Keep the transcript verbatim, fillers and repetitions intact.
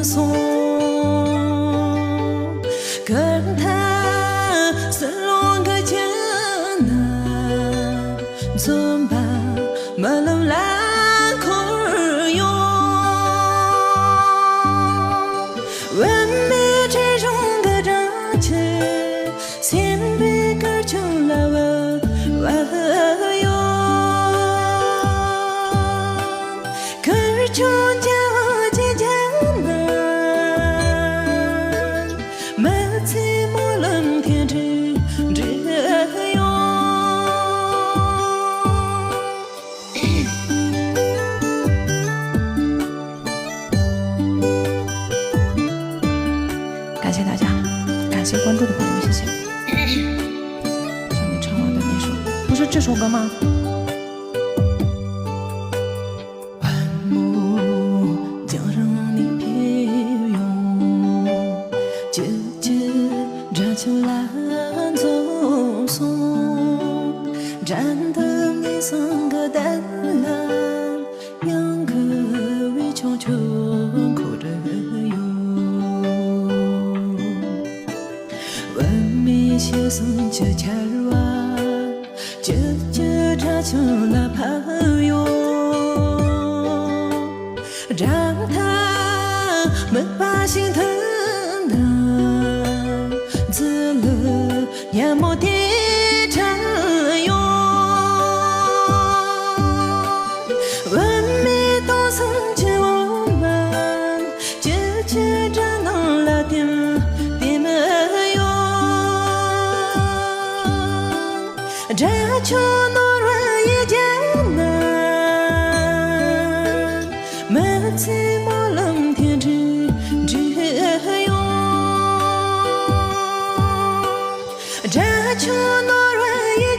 སོང་། གར་མཐའ་སྲིད་ལོང་གི་རྒྱུད་ན་འཛུམ་པ་རྨི་ལམ་ལ་འཁོར་ཡོང་། བུད་མེད་སྤྲིན་གཞུང་གི་སྦྲང་ཆར་སེམས་པའི་གར་ཆུང་ལ་བབས་ཡོང་། གར་ཆུང་རྒྱ་བོ་ཅན་རྒྱ་ན། མི་ཚེ་སྨོན་ལམ་འཐེན་འཁྲིད་འགྲིག་ཡོང་། 感谢大家，感谢关注的朋友们，谢谢。上面唱完的那首，不是这首歌吗？ བ་མོ་རྒྱང་རིང་ནས་ཕེབས་ཡོང་། ཀྱི་ཀྱི་སྒྲ་ཆུང་ལ་འཛུམ་སོང་། དགྲ་འདུལ་ངེས་གསང་གི་གདན་ལ། ཡང་གུས་པའི་ཆོ་འཕྲུལ་འཁོར་ཡོང་། བུད་མེད་ཕྱི་གསུམ་གྱི་ཆར་བ། ཀྱི་ཀྱི་སྒྲ་ཆུང་ལ་ཕབ་ཡོང་། སྦྲ་མཐའ་མུན་པ་ཞིག་ཐུག་ན། མཛུབ་གླུ་སྙན་མོ་དེ་དྲན་ཡོང་། བུད་མེད་སྟོང་གསུམ་གྱི་འོ་མ། ཀྱི་ཀྱི་སྒྲ་ནང་ལ་ལྟེམ་ལྟེམ་ཡོང་། སྒྲ་ཆུང་ནོར་བུ་ཡི་རྒྱབ་ན། མི་ཚེ་སྨོན་ལམ་འཐེན་འགྲིག་འགྲིག་ཡོང་། སྒྲ་ཆུང་ནོར་བུ་ཡི་